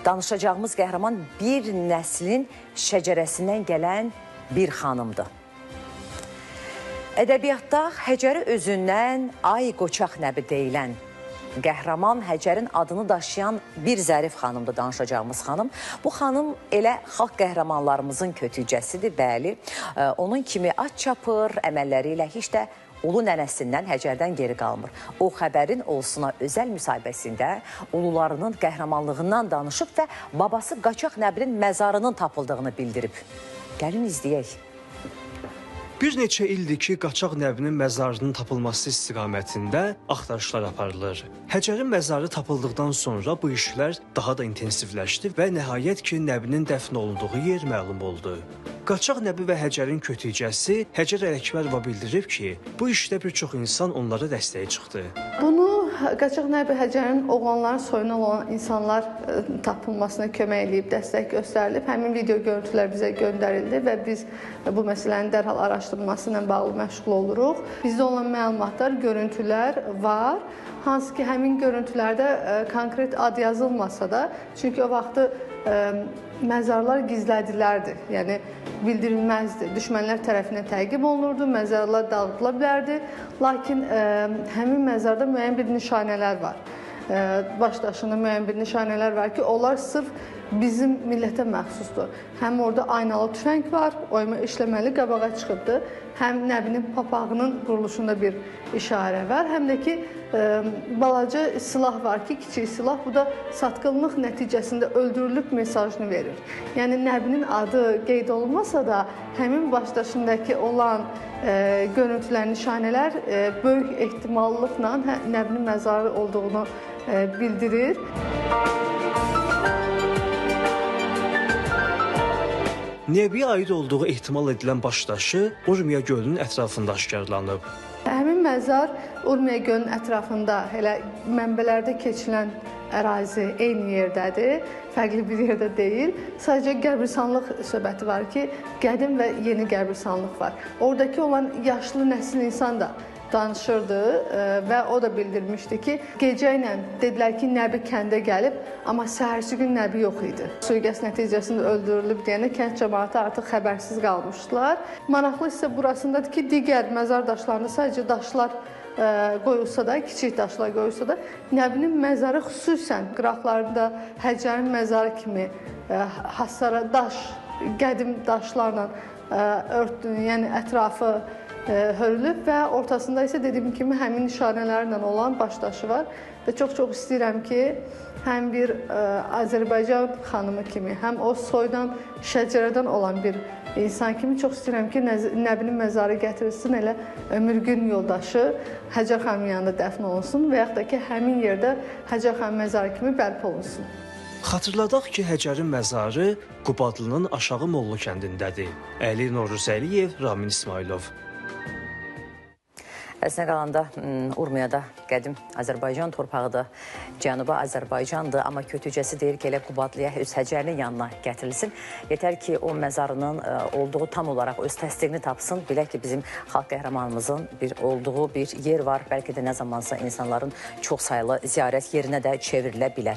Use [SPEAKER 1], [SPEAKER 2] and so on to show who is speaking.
[SPEAKER 1] Danışacağımız qəhrəman bir nəslin şəcərəsindən gələn bir xanımdır. Ədəbiyyatda Həcəri özündən Ay Qoçaq Nəbi deyilən qəhrəman Həcərin adını daşıyan bir zərif xanımdır danışacağımız xanım. Bu xanım elə xalq qəhrəmanlarımızın kötücəsidir, bəli. Onun kimi at çapır, əməlləri ilə heç də ulu nənəsindən, Həcərdən geri qalmır. O xəbərin olsuna özəl müsahibəsində ulularının qəhrəmanlığından danışıb və babası Qaçaq Nəbinin məzarının tapıldığını bildirib. Gəlin izləyək.
[SPEAKER 2] Bir neçə ildir ki, Qaçaq Nəbinin məzarının tapılması istiqamətində axtarışlar aparılır. Həcərin məzarı tapıldıqdan sonra bu işlər daha da intensivləşdi və nəhayət ki, Nəbinin dəfn olunduğu yer məlum oldu. Qaçaq Nəbi və Həcərin kötücəsi Həcər Ələkbərova bildirib ki, bu işdə bir çox insan onlara dəstəyə çıxdı.
[SPEAKER 3] Bunu Qaçaq Nəbi Həcərin oğlanların soyundan olan insanlar tapılmasına kömək eləyib, dəstək göstərilib. Həmin video görüntülər bizə göndərildi və biz bu məsələnin dərhal araşdırılması ilə bağlı məşğul oluruq. Bizdə olan məlumatlar, görüntülər var. Hansı ki, həmin görüntülərdə konkret ad yazılmasa da, çünki o vaxtı məzarlar gizlədilərdi, yəni bildirilməzdi. Düşmənlər tərəfindən təqib olunurdu, məzarlar dağıdıla bilərdi. Lakin həmin məzarda müəyyən bir nişanələr var. Baş daşında müəyyən bir nişanələr var ki, onlar sırf bizim millətə məxsusdur. Həm orada aynalı tüfəng var, oyma işləməli qabağa çıxıbdır. Həm Nəbinin papağının quruluşunda bir işarə var, həm də ki, balaca silah var ki, kiçik silah, bu da satqınlıq nəticəsində öldürülüb mesajını verir. Yəni, Nəbinin adı qeyd olunmasa da, həmin başdaşındakı olan görüntülər, nişanələr böyük ehtimallıqla Nəbinin məzarı olduğunu bildirir.
[SPEAKER 2] Nəbiyə aid olduğu ehtimal edilən başdaşı Urmiya gölünün ətrafında aşkarlanıb.
[SPEAKER 3] Həmin məzar Urmiya gölünün ətrafında, elə mənbələrdə keçilən ərazi eyni yerdədir, fərqli bir yerdə deyil. Sadəcə qəbirstanlıq söhbəti var ki, qədim və yeni qəbirstanlıq var. Oradakı olan yaşlı nəsil insan da danışırdı və o da bildirmişdi ki, gecə ilə dedilər ki, Nəbi kəndə gəlib, amma səhərsi gün Nəbi yox idi. Sui-qəsd nəticəsində öldürülüb deyəndə kənd cəmaatı artıq xəbərsiz qalmışdılar. Maraqlı isə burasındadır ki, digər məzar daşlarında sadəcə daşlar qoyulsa da, kiçik daşlar qoyulsa da, Nəbinin məzarı xüsusən qıraqlarında Həcərin məzarı kimi hasara daş, qədim daşlarla örtdü, yəni ətrafı hörülüb və ortasında isə dediyim kimi həmin nişanələrlə olan başdaşı var. Və çox-çox istəyirəm ki, həm bir Azərbaycan xanımı kimi, həm o soydan, şəcərədən olan bir insan kimi çox istəyirəm ki, Nəbinin məzarı gətirilsin, elə ömürgün yoldaşı Həcər xanımın yanında dəfn olunsun və yaxud da ki, həmin yerdə Həcər xanım məzarı kimi bərpa olunsun.
[SPEAKER 2] Xatırladaq ki, Həcərin məzarı Qubadlının Aşağı Mollu kəndindədir. Əli Novruzəliyev, Ramin İsmailov.
[SPEAKER 1] Əslində qalanda Urmiyada qədim Azərbaycan torpağıdır, Cənubi Azərbaycandır, amma kötücəsi deyir ki, elə Qubadlıya öz Həcərinin yanına gətirilsin. Yetər ki, o məzarının olduğu tam olaraq öz təsdiqini tapsın. Bilək ki, bizim xalq qəhrəmanımızın bir olduğu bir yer var. Bəlkə də nə zamansa insanların çox saylı ziyarət yerinə də çevrilə bilər.